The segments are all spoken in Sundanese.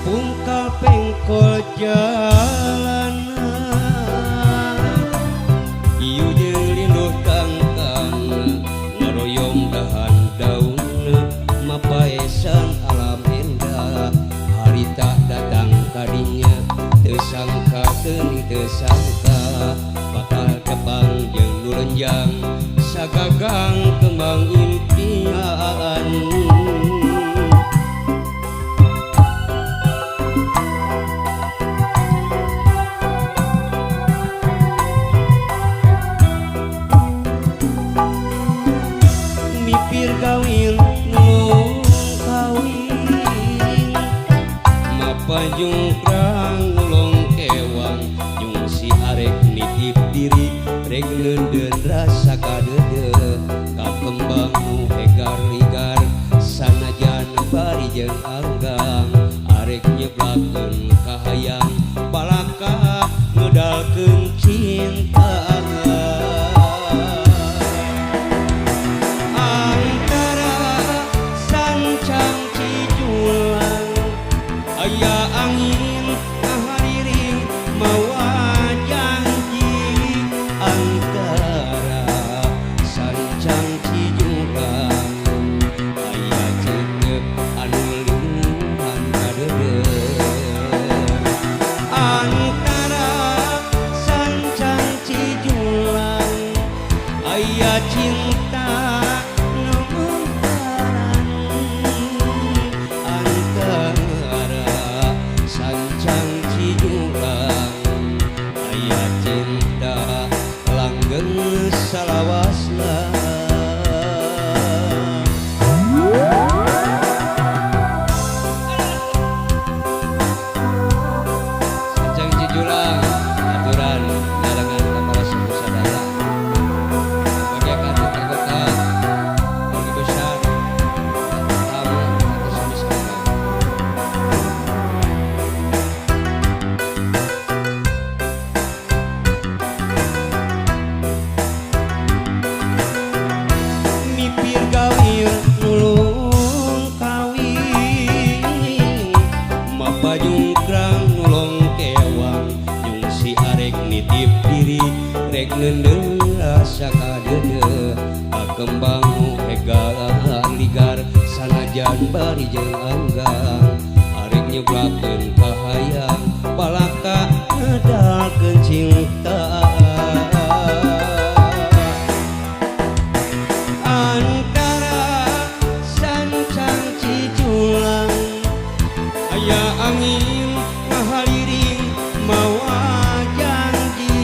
Pungkal pengkol jalanan ieu jeung linduh kangkang ngaroyom dahan daun mapaesan alam endah harita datang kadinya teu sangka teuing teu sangka bakal tepang jeung nu lenjang sagagang kembang impian. Mipir kawin nulung kawin mapajungkrang nulung kewang jung si arek nitip diri rek neundeun rasa kadeudeut ka kembang nu hegar ligar sanajan bari jeung anggang arek nyeblakeun kahayang balaka ngedalkeun cinta. Antara sancang cijulang aya angin ngahariring mawa janji antara sancang cijulang aya ceuteuk anu liluhan kadeudeuh antara sancang cijulang aya cinta nu mungkaran antara sancang cijulang aya cinta langgeng salawasna. Sancang cijulang aturan darangan ka para sepuh sadaya sebagai kartu anggota keluarga besar tamu atau sami sekalian. Mipir gawir nulung kawin mapajungkrang nulung kewang jung si arek nitip diri rek neundeun rasa kadeudeuh ka kembang nu hegar ligar sanajan bari jeung anggang arek nyeblakeun kahayang balaka ngedalkeun cinta. Antara sancang cijulang aya angin ngahaliring mawa janji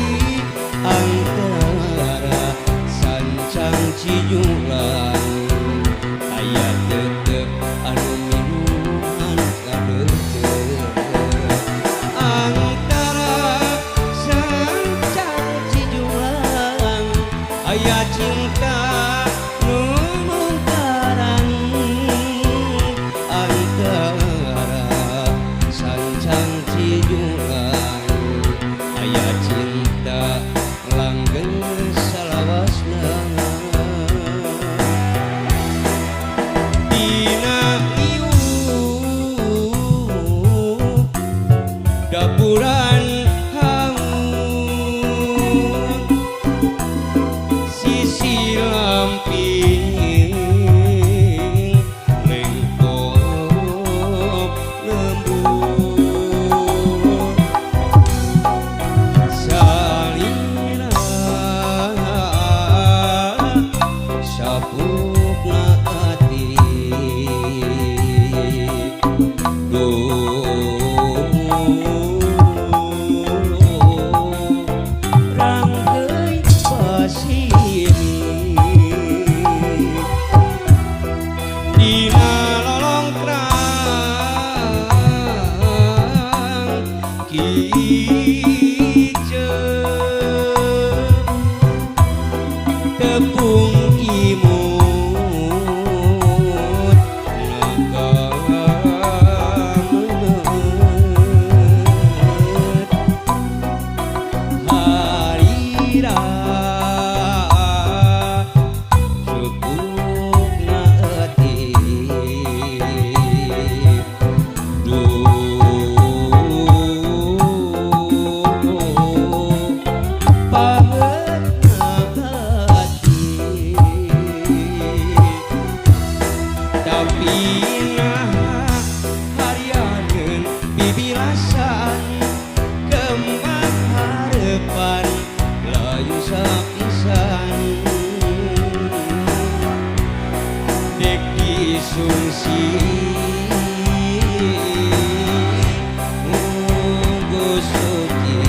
antara sancang cijulang aya tetep anu minuman kadeudeuh antara sancang cijulang aya cinta nu mungkaran antara sancang cijulang aya cinta langgeng salawasna. Tepung imut nakameut harira sukukna eutik duh pangetna hati tapi naha harianeun bibilasan kembang harepan layu sapisan dek disungsi ngugusuki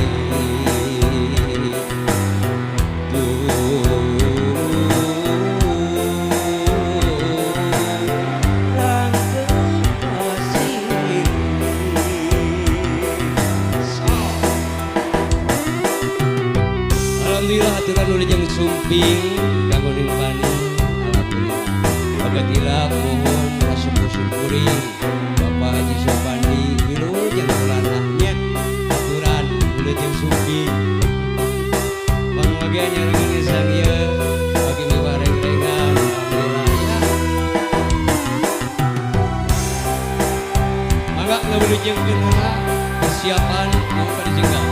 rangkeun pasir. Alhamdulillah aturan wilujeng sumping kanggo Ning Pani. Alhamdulillah. Bagat hilap mohon rasuku syukuring Bapak Haji Sopandi wilujeng ulanahnya aturan wilujeng sumping. Pangbagian nyarengan gesang ieu bagi mewah reng-rengan. Alhamdulillah ya. Mangga ngawilujengkeun heula persiapan mau pada jenggal.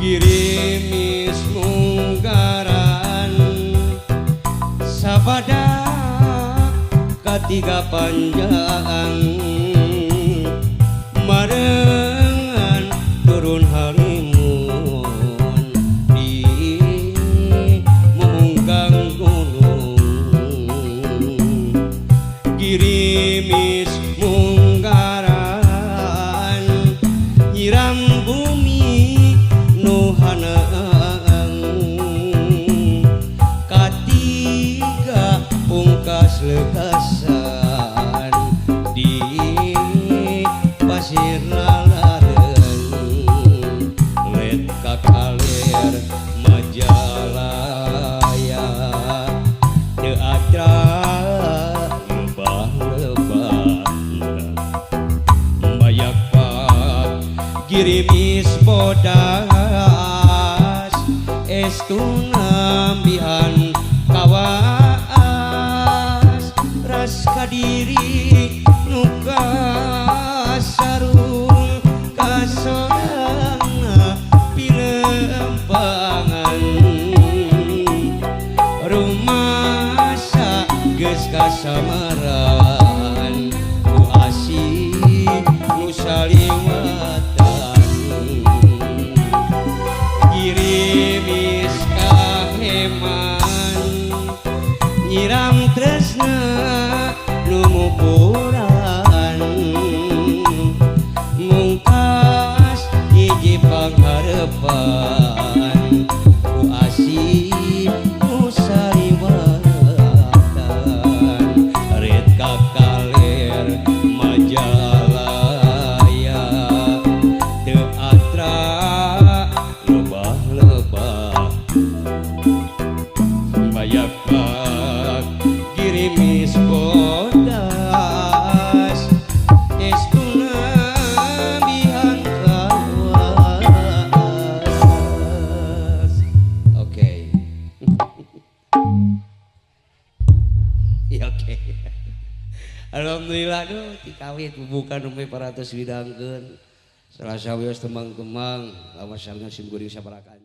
Girimis munggaran sabada katiga panjang marengan turun halimun di memungkang gunung. Girimis munggaran nyiram bumi nu hanang katiga pungkas lekasan di pasir lalaren let ka kaler Majalaya teu atra lebah-lebah bayak pak girimis bodas estu nambihan kawaas ras kadiri nu kasarung kasorangna pilempangan rumasa geus kasamaran ku asih nu saliwatan. Girimis kaheman nyiram tresna nu mupuran mungkas hiji pangharepan ku asih nu saliwatan ret ka kaler Majalaya teu atra lebah-lebah bayak pak girimis bodas estu nambihan kawas. Oke. Ya oke. Alhamdulillah duh tikawit bubuka nembe 400 widangkeun. Salah sawios temang-temang lawas sareng sim kuring saparakan.